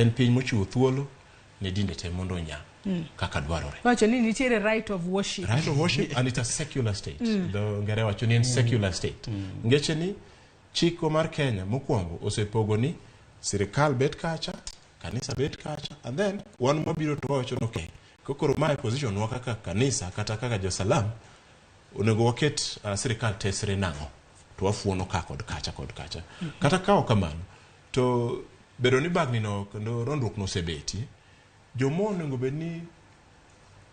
En piny mochiwo thuolo ne dinde te mondo onya kaka dwarore. Wacho ni nitiere right of worship. Right of worship, and it's a secular state. Dho ngere wacho ni en secular state. Ngeche ni chikwa mar Kenya mokwongo osepogo ni sirikal bet kacha, kanisa bet kacha, and then wan mabiro to wawacho ni okay, kokoro mae position wa kaka kanisa kata kaka josalam, onego waket sirikal tesre nang'o to wafuono ka kod kacha kod kacha. Kata ka ok kamano, to bedo ni bagni no kendo rondruok no osebetie, joma onego bed ni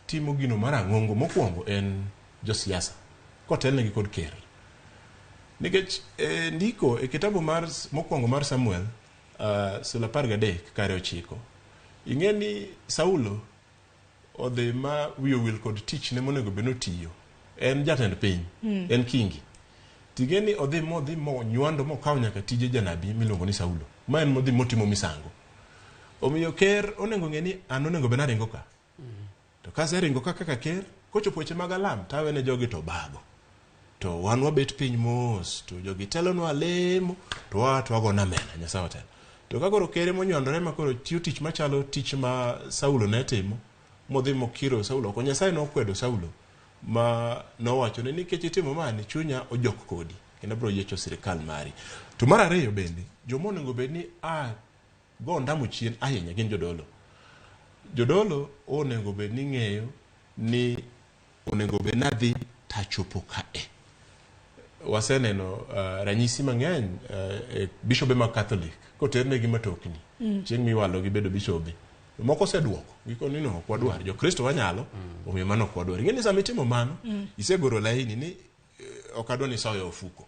timo gino mar ang'ongo mokwongo en josiasa kotelnegi kod ker. Nikech e ndiko e kitabu mar mokwongo mar Samuel sula 13 kare 9, ing'e ni Saulo odhi ma wiye owil kod tichne monego bed ni otiyo. En jatend piny, en kingi. Ting'e ni odhi modhi monywando mokawo nyaka tije janabi miluongo ni Saulo. Ma en modhi motimo misango. Omiyo ker onego ng'e ni an onego bed ni aringo ka. To kaseringo ka kaka ker, kochopo weche mag alam, to awene jogi to bago. To wan wabet piny mos, to jogi telonwa lemo, to waa to wagona mena, Nyasaye otelo. To ka koro ker emonywandore ma koro tiyo tich machalo tich ma Saulo ne timo, modhi mokiro Saulo oko, Nyasaye nokwedo Saulo ma nowachone ni nikech itimo mani, chunya ojok kodi, kendo abiro yiecho sirikal mari. To mar ariyo bende, joma onego bed ni a go ondamo chien ahinya gin jodolo. Jodolo onego bed ni ng'eyo ni onego bed ni adhi tachopo kae. Waseneno ranyisi mang'eny e bishobe mag Catholic koternegi matokni chieng' miwalogi bedo bishobe. Moko oseduoko gikoni no ok wadwar. Jokristo wanyalo, omiyo mano ok wadwar. Ing'e ni sama itimo mano, isegoro laini ni ok adwa ni soyo ofuko.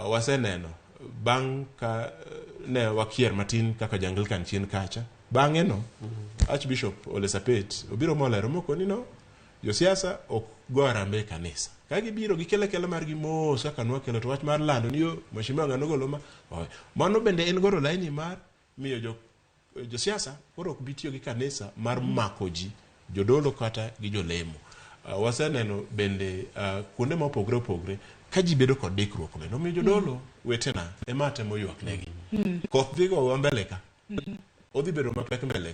Waseneno bang' ka ne wakier matin kaka jo-Anglican chien kacha. Bang'e no, Archbishop Ole Sapit obiro molero mokoni no, josiasa ok go arambe e kanisa. Ka gibiro gikelo akela margi mos kaka nwakelo to wach mar lando ni yo mheshimiwa ng'ano golo ma. Mano bende en goro laini mar miyo josiasa koro ok bi tiyo gi kanisa mar mako ji, jodolo kata gi jolemo. Waseneno bende kuonde ma opogre opogre ka ji bedo kod dikruok bende. Omiyo jodolo wetena ema atemo ywak negi. Koth dhi gowa mbele ka. Odhi bedo mapek mbele ka.